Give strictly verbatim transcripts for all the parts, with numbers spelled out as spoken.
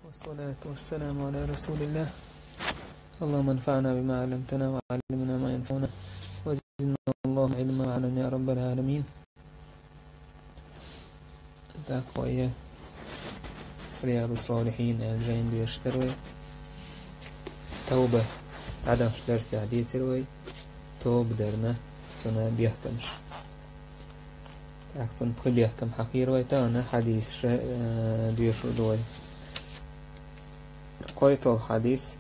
والصلاة والسلام على رسول الله. اللهم انفعنا بما علمتنا وعلمنا ما ينفعنا وزدنا اللهم علما وعملا يا رب العالمين. Так, вай Риядус-Салихин аьлла жайна доьшуш дара вай. Тавба, Ӏадамаш дарс тӀехь дийцира вай. Тоба дарна, цуьнан бехкамаш. Так, цуьнан пхи бехкам хьахийра вай, тахана хьадисаш, э, доьшур ду вай. КхойтталгӀа хьадис.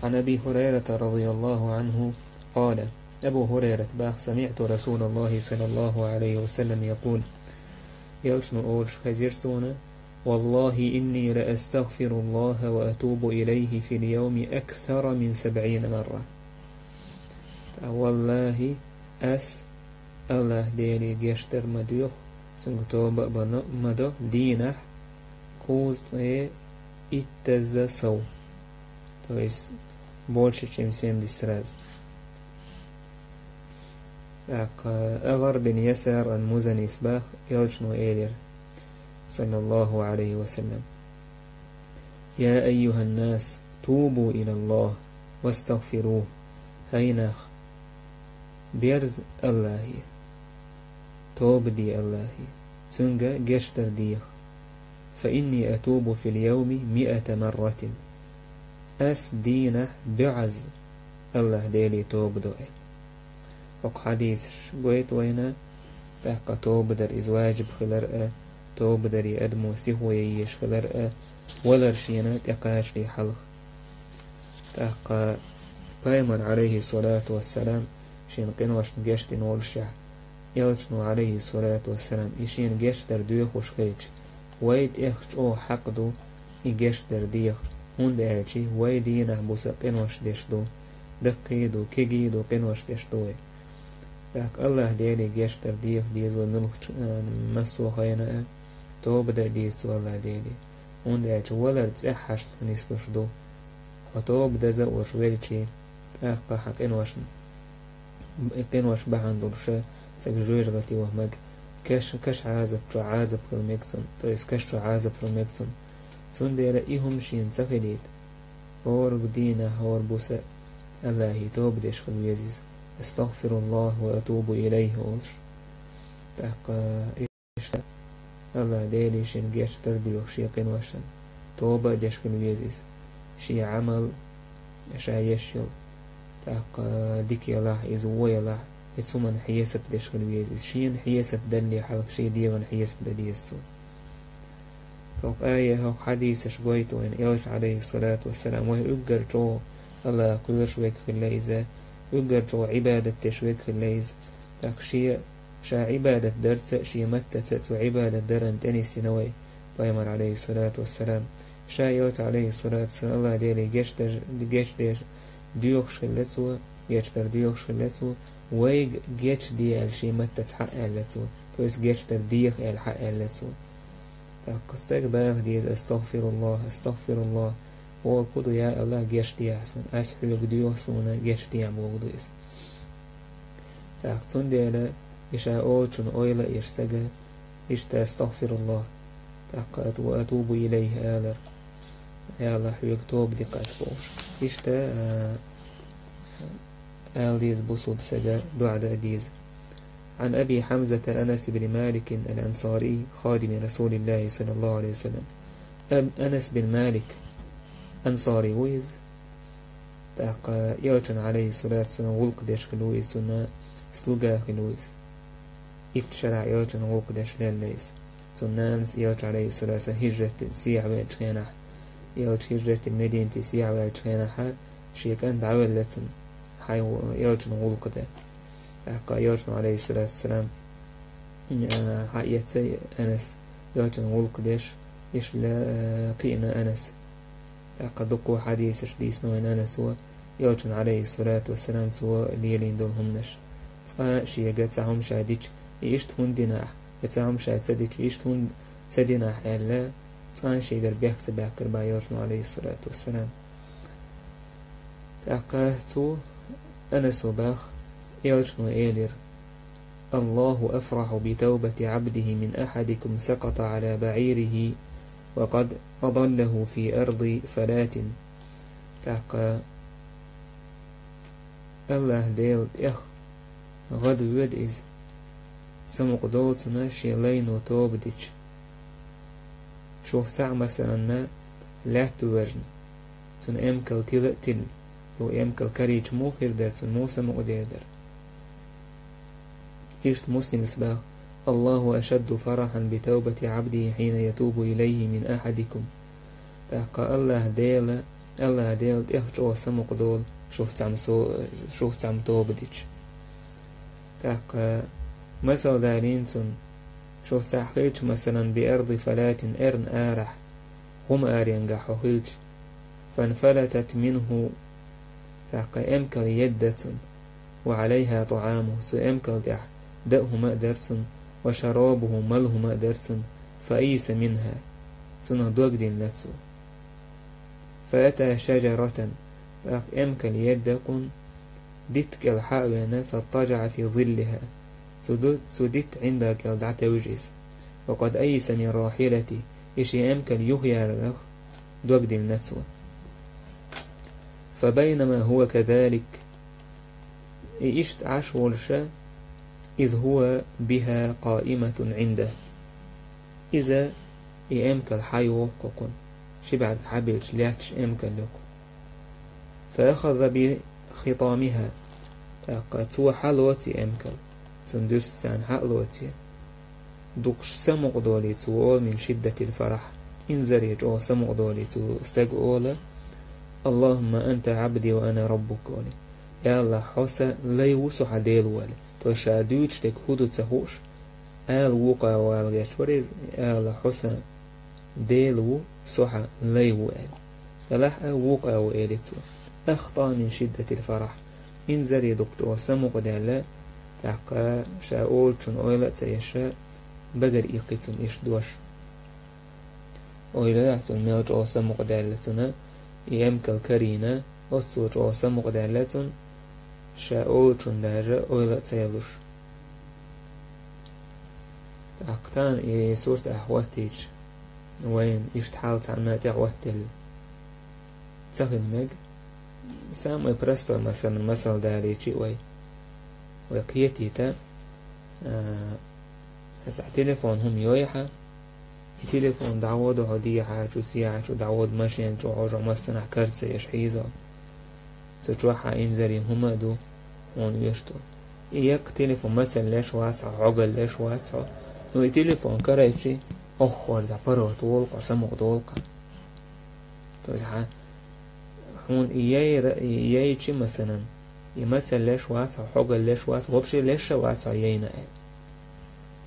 عن أبي هريرة رضي الله عنه قال: Абу ХӀурайрата боху: سمعت رسول الله صلى الله عليه وسلم يقول. Элчано олуш хезира суна: والله إني لأستغفر الله وأتوب إليه في اليوم أكثر من سبعين مرة. Та, валлахӀи, ас АллахӀ Деле гечдар ма доьху, цуьнга тоба а бано, ма до, дийнахь кхузткъе иттазза сов. То есть больше, чем семьдесят раз. Так, э, АгӀар бин Ясар ал-Музанис боху, Элчано элира, саллаллаху Ӏалайхи ва саллам: يا أيها الناس توبوا إلى الله واستغفروه. ХӀай нах, берза АллахӀе, тоба де АллахӀе, Цуьнга гечдар деха. فإني أتوب في اليوم مائة مرة. Ас дийнахь бӀозза АллахӀ Деле тоба до аьлла. ХӀокху хьадисаш гойту вайна, тӀаккха тоба дар иза важиб хилар а, тоба даре адамо сихо ян езаш хилар а, валар шена тӀекхачале хьалха. ТӀаккха Пайхамар, Ӏалайхи ссалату вассалам, шен къиношна гечдина волушехь, Элчано, Ӏалайхи ссалату вассалам, и шена гечдар доьхуш хилча, вай тӀех чӀогӀа хьакъ ду и гечдар деха, хӀунда аьлча вай дийнахь буса къинош деш ду, даккхий ду, кегий ду, къинош деш ду вай. ТӀаккха АллахӀ Деле гечдар деха деза вай муьлххачу, а, массо а хенахь а, тоба дан деза цу АллахӀ Деле. ХӀунда аьлча валар цӀеххьашна нислуш ду. Хьо тоба даза а волуш велча, тӀаккха хьан къиношна, къинош бахьана долуш а, сага жоьжахате ваха мега, каш, каш Ӏазап чу Ӏазап хила мега цунна, то есть каш чу Ӏазап хила мега цунна. Цундела и хӀума шена ца хилийта, хӀора дийнахь, хӀора буса АллахӀе тоба деш хила веза иза, أستغفر الله وأتوب إليه олуш. ТӀаккха иштта АллахӀ Деле шен гечдар доьху шен къиношна, тоба а деш хила веза иза. Шен Ӏамал, ша еш йолу, тӀаккха дика ялахь, иза вон ялахь, иза хӀуманна хьесап деш хила веза иза. Шена хьесап далале хьалха шен дегӀан хьесап дан деза цо. ХӀокху ая, хӀокху хьадисаш гойту вайна, Элча, Ӏалайхи ссалату вассалам, вай уггар чӀогӀа АллахӀах кхоьруш верг хилла иза, уггар чӀогӀа Ӏибадат деш верг хилла иза. ТӀаккха шен, ша Ӏибадат дарца а, шен маттаца а цо Ӏибадат даран тӀенисдина вай Пайхамар, Ӏалайхи ссалату вассалам. Ша Элча, Ӏалайхи ссалату вассалам, АллахӀ Деле гечдеш, гечдеш доьхуш хилла цо, гечдар доьхуш хилла цо, вайга гечде аьлла шен маттаца хьа а аьлла цо, то есть гечдар деха аьлла хьа а аьлла цо. ТӀаккха стага баха деза: أستغفر الله، أستغفر الله. Бохург хӀун ду, я АллахӀ, гечдехьа суна, ас хьоьга доьху, суна гечдехьа бохург ду иза. ТӀаккха цундела и ша олучунна ойла а еш стага, иштта أستغفر الله, тӀаккха وأتوب إليه алар, я АллахӀ, хьоьга тоба де-кх ас бохуш. Иштта, а, ала деза бусулба стага, дуӀа дан а деза. عن أبي حمزة أنس بن مالك الأنصاري خادم رسول الله صلى الله عليه وسلم. Аб-, Анас бин Малик, ансари ву иза. ТӀаккха Элчан, Ӏалайхи ссалату вассалам, гӀуллакх деш хилла ву иза, цуьнан слуга хилла ву иза. Итт шарахь Элчан гӀуллакх деш лелла иза. Цуьнан нанас Элча, Ӏалайхи ссалату вассалам, хӀижрат дина сехьаваьллачу хенахь, Элча хӀижрат дина Мединате сехьаваьллачу хенахь, шен кӀант дӀавелла цунна, хьайн Элчан гӀуллакх дан. ТӀаккха Элчано, Ӏалайхи ссалату вассалам, а, хьаэца Анас, Элчан гӀуллакх деш, иштта, а, кхиъна Анас. ТӀаккха дуккха хьадисаш дийцина вайна Анаса, Элчан, Ӏалайхи ссалату вассалам, цо лелийна долу хӀуманаш. Цкъа а шега цхьа хӀума ша дича, и иштта хӀунда дина ахь, я цхьа хӀума ша ца дича, иштта хӀунда ца дина ахь аьлла, цкъа а шегара бехк ца баьккхира бах Элчано, Ӏалайхи ссалату вассалам. ТӀаккха цо, Анаса бах, Элчано элира: الله أفرح بتوبة عبده من أحدكم سقط على بعيره وقد أضله في أرض فلاة. ТӀаккха АллахӀ Дела тӀех гӀадвоьду иза, самукъадолу цунна шен лайно тоба дича. Шух цхьаъ, масалан, лаьтта ву вежна, цунна эмкал тила а тилла, юха эмкал карийча муха хир дара цунна, муха самукъадер дара? Иштта Муслимас баха: «الله أشد فرحا بتوبة عبده حين يتوب إليه من أحدكم». ТӀаккха АллахӀ Дела, АллахӀ Дела тӀех чӀогӀа самукъадолу шух цхьамма со-, шух цхьамма тоба дича. ТӀаккха масал далийна цунна, шух цхьаъ хилча, масалан, بأرض فلاة, эрна арахь, хӀума аренгахь хьо хилча, فانفلتت منه, тӀаккха эмкал едда цунна, وعليها طعامه, цу эмкал тӀехь даа хӀума а дара цунна, وشرابه, мала хӀума а дара цунна, فأيس منها, цунах дог диллина цо. فأتى شجرة, тӀаккха эмкал едда кхунна, дитта кӀел хьа а веана, فاضطجع في ظلها, цу ду-, цу дитта гӀинда кӀел дӀатевжа иза. وقد أيس من راحلته, и шен эмкал юхаярах дог диллина цо. فبينما هو كذلك, и иштта Ӏаш волуша, إذ هو بها قائمة عنده, иза и эмкал хьайоху кхунна, ши бӀаьрг хьабиллича лаьтташ эмкал ю кху. فأخذ بخطامها, тӀаккха цо хьалоцу и эмкал, цунна дуьсса царна хьа а лоций. Дукхаш самукъадолий цо олу, من شدة الفرح, инзаре чӀогӀа самукъадолий цу стага олу: اللهم أنت عبدي وأنا ربك, олий. Я АллахӀ, хьо сан лай ву, со хьан Дела ву, олий. То есть ша дуьйцуш дерг хӀун ду ца хууш, ала вукху вала гечвара иза: я АллахӀ, хьо сан Дела ву, со хьан лай ву, аьлла. Делахь а вукху а ву, элира цо. أخطى من شدة الفرح. Инзаре дукха чӀогӀа самукъадаьлла, тӀаккха ша олучун ойла а ца еш, багара иккхи цунна иштта дош. Ойла яц цунна мел чӀогӀа самукъадаьлла цунна, и эмкал карийна, оццо чӀогӀа самукъадаьлла цунна, ша олучун даже ойла а ца ялуш. ТӀаккха тахана и сурт ахь хӀоттийча, вайна иштта хьал цхьанна тӀе хӀоттаелла ца хила мега. Самый простой, масалан, масал далийча вай, вай кхетийта, а, аса телефон хӀума йойхьа, и телефон дӀагӀо ду хьо дехьа чу, сехьа чу, дӀагӀо ду машен чу, хьожа массанахь карца еш хьийзо. Цу чохь хьан инзаре хӀума а ду, хьуна веш ду. И яккха телефон мацалла леш вац хьо, хьогалла леш вац хьо. Ну, и телефон карайчи, оххор за паргӀат волу кхо, самукъа долу кхо. То есть хьан, хьуна и яйра, и яйчи, масалан, и мацалла леш вац хьо, хьогалла леш вац хьо, вообще леш а вац хьо яйна аьлла.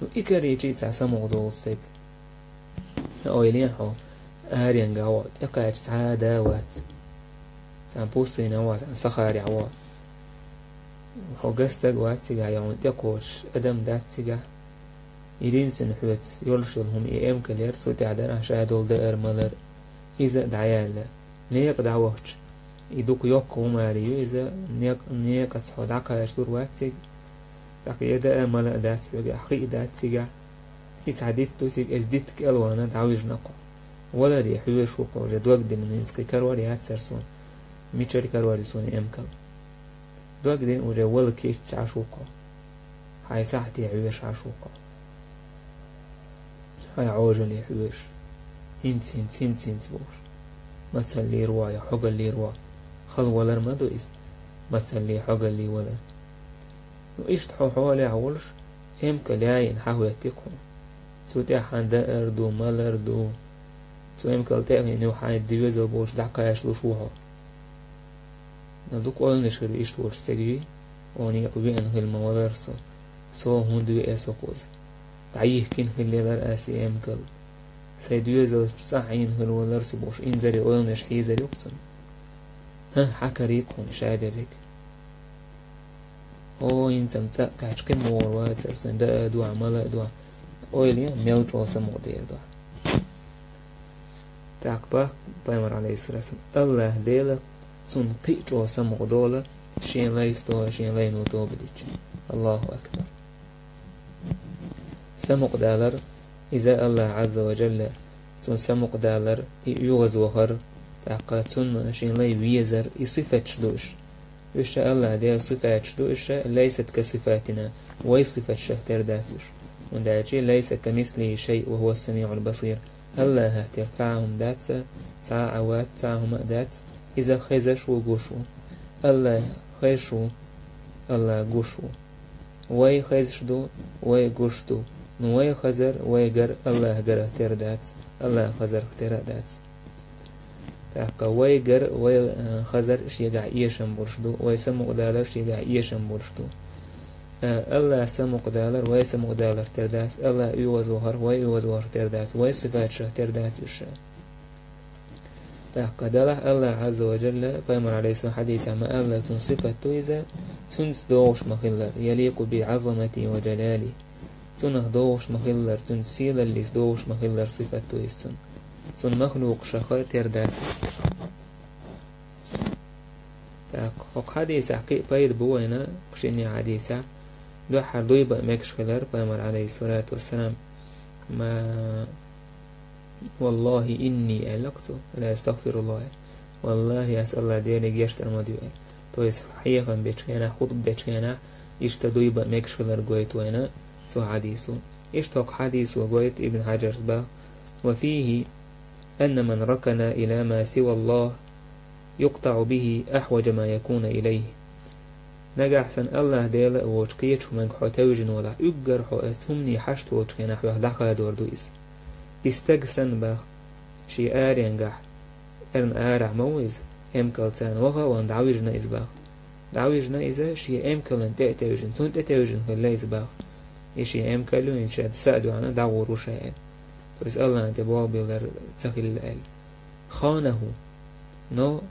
Ну, и карийчи цхьа самукъа долу стаг. Ойла е хьо, аренга ву, тӀекхача цхьа а да вац. Цхьана пустыне вац, цхьана сахарехь ву. Хьо гастаг вац цигахь, я хьуна тӀекхочуш адам дац цигахь. Единственный хьоьца йолуш йолу хӀума и эмкал яра, цу тӀехь дара ахь ша долу даар-малар. Иза а дӀаяьлла. Некъа дӀавахча, и дукха йоккха хӀума ари ю иза, некъ-, некъаца хьо дӀакхачалур вац цига. ТӀаккха я даа а, мала а дац хьоьгахь, хи а дац цигахь. И цхьа дитт ду цига, иза дитта кӀел вахана дӀавижна кхо. Валаре хьоьжуш ву кхо, уже дог дина, хӀинца кхин карор яцара суна. Мичара карор ю суна и эмкал? Дог дина, уже вала кийча Ӏаш ву кхо. Хьайн сахьте хьоьжуш Ӏаш ву кхо. Хьайн Ӏожалле хьоьжуш. ХӀинца, хӀинца, хӀинца, хӀинца бохуш. Мацаллера ву я хьогаллера ву. Хала валар ма ду иза. Мацалле, хьогалле валар. Ну, иштта хьо хьолехь волуш, эмкал яйина хьахӀоьттира кхо. Цу тӀехь хьан даар ду, малар ду. Цу эмкал тӀе а хиъна, хьайн доьзал болуш дӀакхачалуш ву хьо. Дан дукха ойланаш хир иштта волчу стеган, о, некъа веана хила ма валара со. Со хӀунда веа со кхуза? ДӀайихкина хилла елара аса и эмкал. Сайн доьзалшна цӀа Ӏийна хила валара со бохуш, инзаре ойланаш хьийзар ю-кх цунна. ХӀан, хьан карий-кх хьуна ша дерриг? О, хӀинца-м цӀа а кхаьчча кхин мугӀар вацара сан, даа а дуьхьа, мала а дуьхьа. Ойла е, мел чӀогӀа самукъадер дуьхьа. ТӀаккха боху Пайхамар, Ӏалайхиссалату вассалам, АллахӀ Дела цунна кхин а чӀогӀа самукъадолу, шен лайсто, шен лайно тоба дича. Аллаху акбар! Самукъадалар, иза АллахӀ Ӏазза ва Жалла цун самукъадалар, и оьгӀазвахар, тӀаккха цунна шен лай везар, и сифаташ ду уьш. Уьш АллахӀ Делан сифаташ ду уьш, «ليست كصفاتنا», вай сифаташах тера дац уьш. ХӀунда аьлча «ليس كمثله شيء وهو السميع البصير». АллахӀах тера цхьа а хӀума дац, цхьа а вац, цхьа а хӀума а дац. Иза хезаш ву, гуш ву. АллахӀ хезаш ву, АллахӀ гуш ву. Вай хезаш ду, вай гуш ду. Ну, вай хазар, вай гар АллахӀ гарах тера дац, АллахӀ хазарах тера а дац. ТӀаккха вай гар, вай, э, хазар шегахь эшам болуш ду, вай самукъадалар шегахь эшам болуш ду. Э, АллахӀ самукъадалар вай самукъадалар тера дац, АллахӀ оьгӀазвахар вай оьгӀазвахар тера дац, вай сифаташах тера дац уьш. ТӀаккха делахь АллахӀ Ӏазза ва Жалла, Пайхамар, Ӏалайхиссалам, хьадисехь ма-аллара, цун сифат ду иза, цуьнца догӀуш ма-хиллара, «يليق بعظمته وجلاله». Цунах догӀуш ма-хиллара, цуьнан сийлаллица догӀуш ма-хиллара сифат ду иза цуьнан. Цуьнан махлукъашах тера дац иза. ТӀаккха хӀокху хьадисехь кхин а пайда бу вайна, кху шинне хьадисехь, дуьххьара дуй бан мегаш хилар, Пайхамар, Ӏалайхиссалату вассалам, ма «والله إني», аьлла-кх цо, «لأستغفر الله», аьлла. «ВаллахӀи, ас АллахӀ Деле гечдар ма до», аьлла. То есть, хьехам бечу хенахь, хутба дечу хенахь, иштта дуй бан мегаш хилар гойту вайна цу хьадисо. Иштта хӀокху хьадисо гойту Ибн Хьаджарс бах: «وفيه أن من ركن إلى ما سوى الله يقطع به أحوج ما يكون إليه». Нагахь санна АллахӀ Дела а воцуш кхечу хӀуманга хьо тевжина валахь, уггар хьо оцу хӀумане хьашт волчу хенахь хьоьх дӀахадор ду иза. И стаг санна бах, шен аренгахь, эрна арахь ма ву иза, эмкалца ваха а вахана дӀавижина иза бах. ДӀавижина иза шен эмкална тӀе а тевжина, цунна тӀе тевжина хилла иза бах. И шен эмкал ю, иза шен са а доьгӀна дӀагӀур ву ша аьлла. То есть АллахӀна тӀе болх биллар ца хилла аьлла. «خانه». Но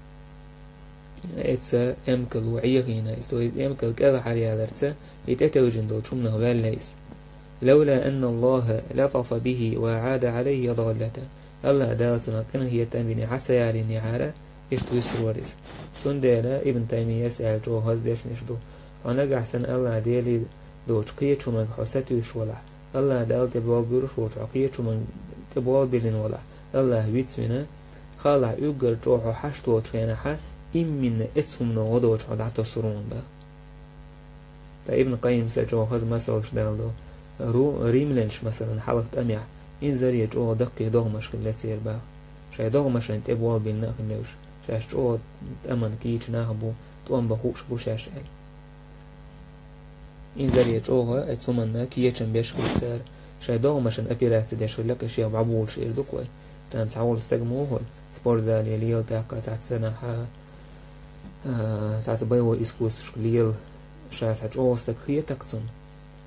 эца эмкало Ӏехийна иза, то есть эмкал кӀелхьаръяларца и тӀетевжина долчу хӀуманах ваьлла иза. «لولا أن الله لطف به وأعاد عليه الضالة». АллахӀ Дала цунах къинхетам бина хьа ца ялийнехьара, иштта вуьсур вара иза. Цундела Ибн Таймияс аьлла чӀогӀа хаза дешнаш ду: хьо нагахь санна АллахӀ Деле доцу кхечу хӀуманга хьо сатуьйсуш валахь, АллахӀ Далла тӀе болх буьйлуш волчу хьо кхечу хӀуманна тӀе болх биллина валахь, АллахӀ вицвина, хаалахь, уггар чӀогӀа хьо хьашт волчу хенахьа, имминна эцу хӀумано гӀо доцуш хьо дӀатосур ву хьуна бах. Ткъа Ибн Къаййимса чӀогӀа хаза масалш далла до. Ру-, римлянаш, масалан, хьалха тӀамехь, инзаре чӀогӀа даккхий догӀмаш хилла церан бах. Шайн догӀмашна тӀе болх биллина а хилла уьш. Шаьш чӀогӀа тӀамна кийча нах бу, тӀом бан хууш бу шаьш аьлла. Инзаре чӀогӀа оцу хӀуманна кечам беш хилла цара, шайн догӀмашна операци деш хилла-кх и шех бӀобулуш эр ду-кх вай. Тахана цхьа волу стаг муха ву, спортзале лела, тӀаккха цхьацца нахьа, а, цхьацца боевой искусствашка лела, ша цхьа чӀогӀа стаг хета-кх цунна.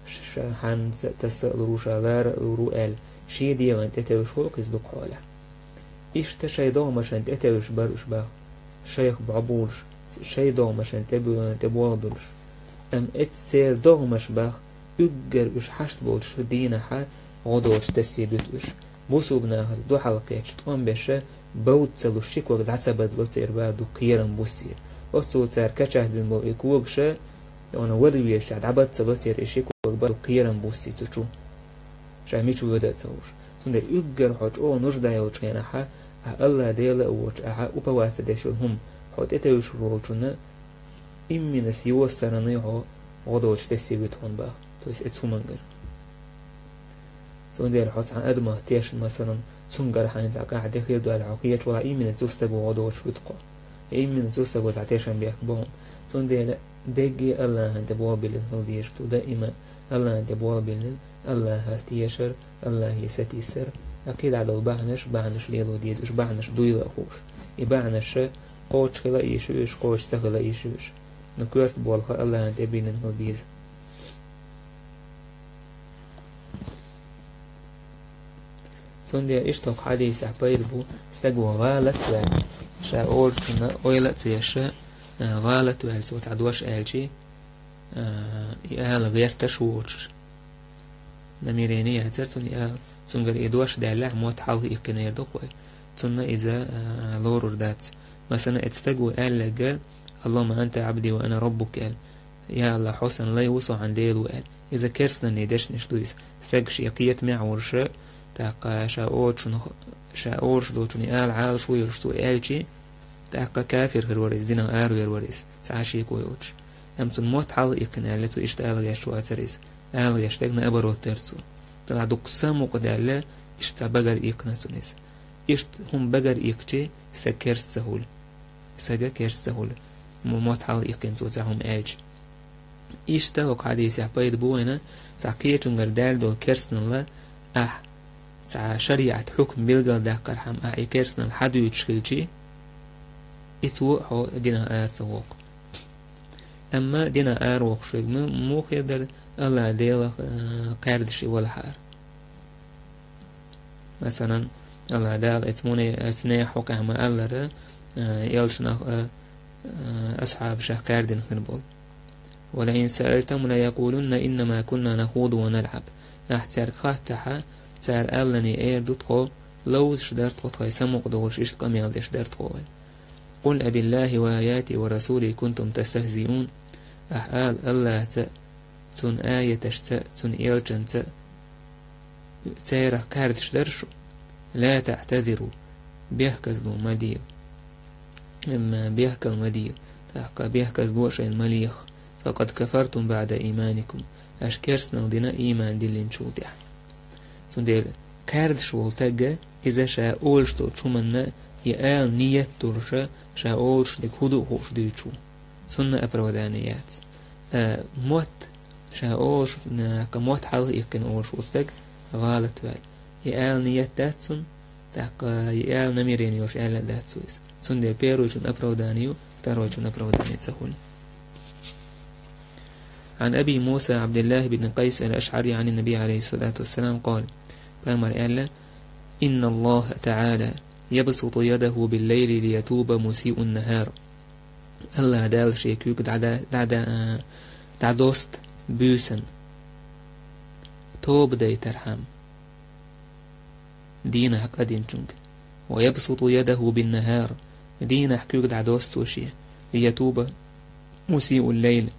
Ш-, ша хьанца а, таса а лур ву, ша лара а лур ву аьлла, шен дегӀана тӀетевжаш хуьлу-кх иза дукха хьолехь. Иштта шайн догӀмашна тӀетевжаш бара уьш бах, шайх бӀобулуш, шайн догӀмашна тӀе бу-, тӀе болх буьлуш. Амма эцу церан догӀмаш бах, уггар уьш хьашт болчу дийнахьа гӀо доцуш тессе буьту уьш. Бусулба нахаца дуьхьал кхетча тӀом беша, бовда ца луш ши ког дӀа ца бадало церан бах дукха кхерам бу церан. Оццул цара качахь бина болу и когаш, и вада везачохь дӀабада ца ло церан и ши ког бах дукха кхерам бу церан цу чу. Ша мича воьду а ца хууш. Цундела уггар хьо чӀогӀа нужда йолчу хенахьа, ахьа АллахӀ Дела а воцуш, ахьа уповать деш йолу хӀума, хьо тӀетевжаш волчунна, иммина с его стороны хьо гӀо доцуш тессе вуьту хьуна бах, то есть оцу хӀумангара. Цундела хьо цхьана адамах тешна, масалан, цуьнгара хьайна цхьа къахьде хир ду аьлла хьо хеташ валахь, иммина цу стага гӀо доцуш вуьту-кх хьо. Иммина цу стага цхьа тешам бехк бо хьуна. Цундела дерриге а АллахӀна тӀе болх биллина хила дезаш ду, даима АллахӀна тӀе болх биллина, АллахӀах тешар, АллахӀе сатийсар, а кхидӀа долу бахьанаш, бахьанаш лело деза, уьш бахьанаш дуйла а хууш. И бахьанаш кхочуш хила а йиш ю уьш, кхочуш ца хила а йиш ю уьш. Ну, коьрта болх АллахӀна тӀе биллина хила деза. Цундела иштта хӀокху хьадисехь пайда бу, стаг ван гӀалат а ваьлла, ша олучунна ойла а ца еш, а, гӀалат а ваьлла, цо цхьа дош аьлчи, а, и ала гӀерташ а воцуш. Намерение яцара цуьнан, и ала, цуьнгара и дош даьллехь, мотт хьалха иккхинера ду-кх вай. Цунна иза, а, лорур дац. Масалан, эцу стага аьлларг: «اللهم أنت عبدي وأنا ربك», аьлла. «Я АллахӀ, хьо сан лай ву, со хьан Дела ву», аьлла. Иза керстаналлин дешнаш ду иза. Стаг шен кхетамехь а волуш, тӀаккха ша олучунах, ша олуш долчунна ала Ӏалашо йолуш цо аьлча, тӀаккха кафир хир вара иза, динах аравер вара иза, цхьа а шеко йоцуш. Амма цунна мотт хьалха иккхина аьлла, цо иштта ала гӀерташ вацара иза. Ала гӀерташ дерг наоборот дара цо. Делахь дукха самукъадаьлла, иштта цхьа багара иккхина цунна иза. Иштта хӀума багара иккхича, стаг керста ца хуьлу. Стаг керста ца хуьлу. Мо-, мотт хьалха иккхина цо цхьа хӀума аьлча. Иштта хӀокху хьадисехь пайда бу вайна, цхьа кхечуьнгара даьлла долу керстаналла, ахь цхьа шариӀат хьукам билгалдаккхархьама ахь и керстаналла хьадуьйцуш хилча, и цо а хьо динах ара ца воккху. Амма динах ара воккхуш верг ма-, муха хир дара, АллахӀ Делах, а, кхаьрдаш и валахьара. Масалан, АллахӀ Дала эцу муне-, эцу нехан хьокъехь ма-аллара, а, элчанах а, а, асхьабашах кхаьрдина хир болу. «ولئن سألتهم ليقولن إنما كنا نخوض ونلعب». Ахь цаьрга хаттахьа, цара аллане эр ду тхо, ловзуш дара тхо, тхайн самукъа долуш иштта къамел деш дара тхо аьлла. «قل أبالله وآياته ورسوله كنتم تستهزئون». Ахь ала, АллахӀца, цуьнан аяташца, цуьнан элчанца царах кхаьрдаш дара шу. «لا تعتذروا», бехказло ма де. Амма бехкал ма де. ТӀаккха бехказло шайна ма леха. «فقد كفرتم بعد إيمانكم». Аша керстаналла дина ийман диллинчул тӀаьхьа. Цундела кхаьрдаш волу тагга иза ша олуш долчу хӀуманна я ала ниет долуша, ша олуш дерг хӀун ду хууш дуьйцу. Цунна оправдание яц. А, мотт, ша олуш, а, кху мотт хьалха иккхина олуш волу стаг, гӀалат ваьлла. И ала ниет дац цунна, тӀаккха и ала намерение йолуш аьлла дац цо иза. Цундела первойчун оправдание ю, второйчун оправдание ца хуьлу. عن أبي موسى عبد الله بن قيس الأشعري عن النبي عليه الصلاة والسلام قال: Пайхамар аьлла: «إن الله تعالى يبسط يده بالليل ليتوب مسيء النهار». АллахӀ Дала шен куьг дӀада-, дӀада-, а, дӀадоста буьйсанна, тоба дайтархьама, дийнахь къа динчуьнга. «ويبسط يده بالنهار», дийнахь куьг дӀадоста цо шен, «ليتوب مسيء الليل»,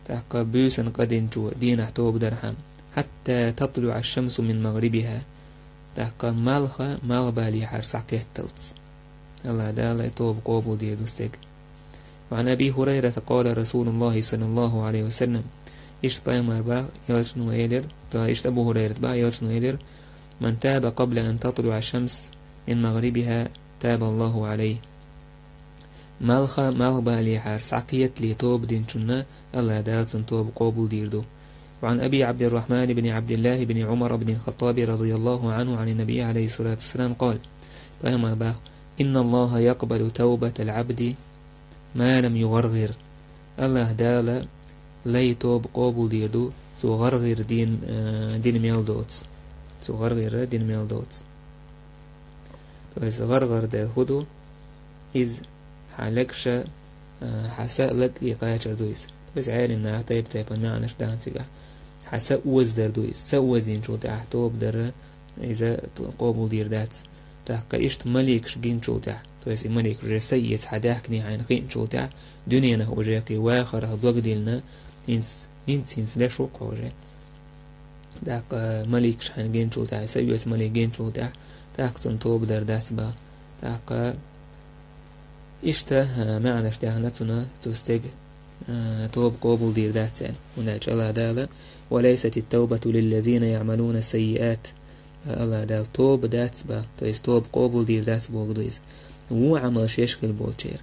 тӀаккха буьйсанна къа динчо дийнахь тоба дархьама, «حتى تطلع الشمس من مغربها», тӀаккха малха малхбалехьара схьакхетталц. АллахӀ Дала тоба къобалдийр ду стеган. وعن أبي هريرة قال رسول الله صلى الله عليه وسلم. Иштта пайхамар бах, элчано элира, то иштта Абу Хурайрат бах, элчано элира: «من تاب قبل أن تطلع الشمس من مغربها تاب الله عليه». Малха малхбалехьара схьакхетале тоба динчунна АллахӀ Дала цуьнан тоба къобалдийр ду. وعن أبي عبد الرحمن بن عبد الله بن عمر بن الخطاب رضي الله عنه عن النبي عليه الصلاة والسلام قال. Пайхамар бах: «إن الله يقبل توبة العبد ما لم يغرغر». АллахӀ Дала лай тоба къобалдийр ду, цо гӀаргӀир дин, э, дина мел доцу. Цо гӀаргӀир дина мел доцу. То есть гӀаргӀар дер хӀун ду? Иза хьан легаш, э, хьан са а лаг а кхачар ду иза. То есть Ӏелим наха тайп-тайпана маьӀнаш дан цигахь. Хьан са озадар ду иза. Са озийначул тӀаьхьа тоба дар иза т-, къобалдийр дац. ТӀаккха иштта маликаш гинчул тӀаьхьа, то есть и маликаш уже са эца хьан даьхкине хьайна хиъначул тӀаьхьа, дуьненах уже кхин вахарах дог диллина, хӀинца, хӀинца, хӀинца леш ву-кх хьо уже. ТӀаккха маликаш хьайна гинчул тӀаьхьа, са оьцу малик гинчул тӀаьхьа, тӀаккха цунна тоба дар дац бах. ТӀаккха иштта, а, маьӀнаш даьхна цунна, цу стеган, а, тоба къобалдийр дац аьлла. ХӀунда аьлча АллахӀ Дала: «وليست التوبة للذين يعملون السيئات». АллахӀ Дала тоба дац бах, то есть тоба къобалдийр дац бохург ду иза. Вон Ӏамалш еш хила болчеран.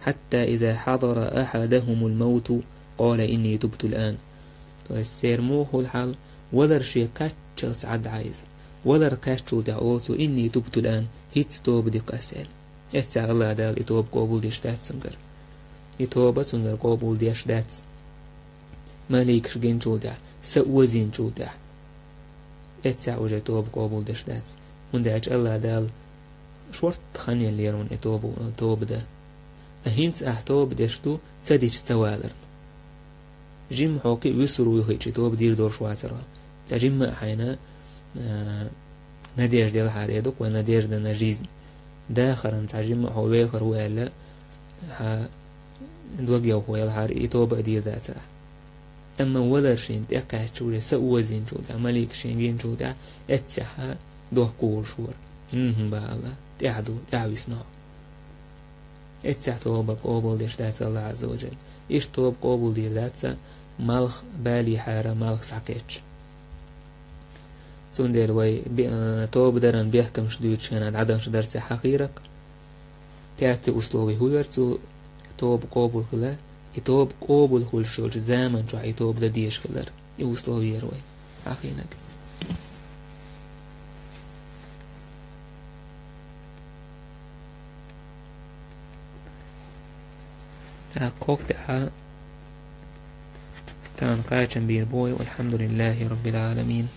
«حتى إذا حضر أحدهم الموت قال إني تبت الآن». То есть церан муха хуьлу хьал, валар шен кхаччалц Ӏадда Ӏа иза. Валар кхаьччул тӀаьхьа олу цо: «إني تبت الآن», хӀинцца тоба ди-кх ас аьлла. Эццахь АллахӀ Дала и тоба къобалдеш дац цуьнгара. И тоба цуьнгара къобалдеш дац. Маликаш гинчул тӀаьхьа, са озийначул тӀаьхьа. Эццахь уже тоба къобалдеш дац. ХӀунда аьлча АллахӀ Дала шортта хан еллера вайна и тоба, тоба дан. А хӀинца ахь тоба деш ду, ца дича ца валарна. Жимма хьо кхин а вуьсур вуьйхича, тоба дийр долуш вацара. Цхьа жимма а хьайна, а, надежда елахьара, э, ду-кх вай «Надежда на жизнь». Дахаран цхьа жимма а хьо вехар ву аьлла, хьан дог йовхо елахьара, и тоба а дийр дацара. Амма валар шена тӀекхаьчча, уже са озийначул тӀаьхьа, маликаш шена гиначул тӀаьхьа, эццехьа дохкугӀуш вара. ХӀун-хӀун, бах Аллах, тӀаьхьа ду, тӀаьхьа висна хьо. Эццехь тоба къобалдеш дац Аллах Азза ва Джалла. Иштта тоба къобалдийр дац малх балийхьара, малх схьакхетча. Цундела вай бе-, а, тоба даран бехкамаш дуьйцучу хенахь дӀадаханчу дарсехь хьахийра-кх, пятое условие хӀун яра цу тоба къобал хила, и тоба къобал хуьлуш йолчу заман чохь и тоба дан дезаш хилар. И условие яра вай хьахийнарг. ТӀаккха кху тӀехь тахана кхачам бийр бу вай, валхьамдулиллахи раббил Ӏаламин.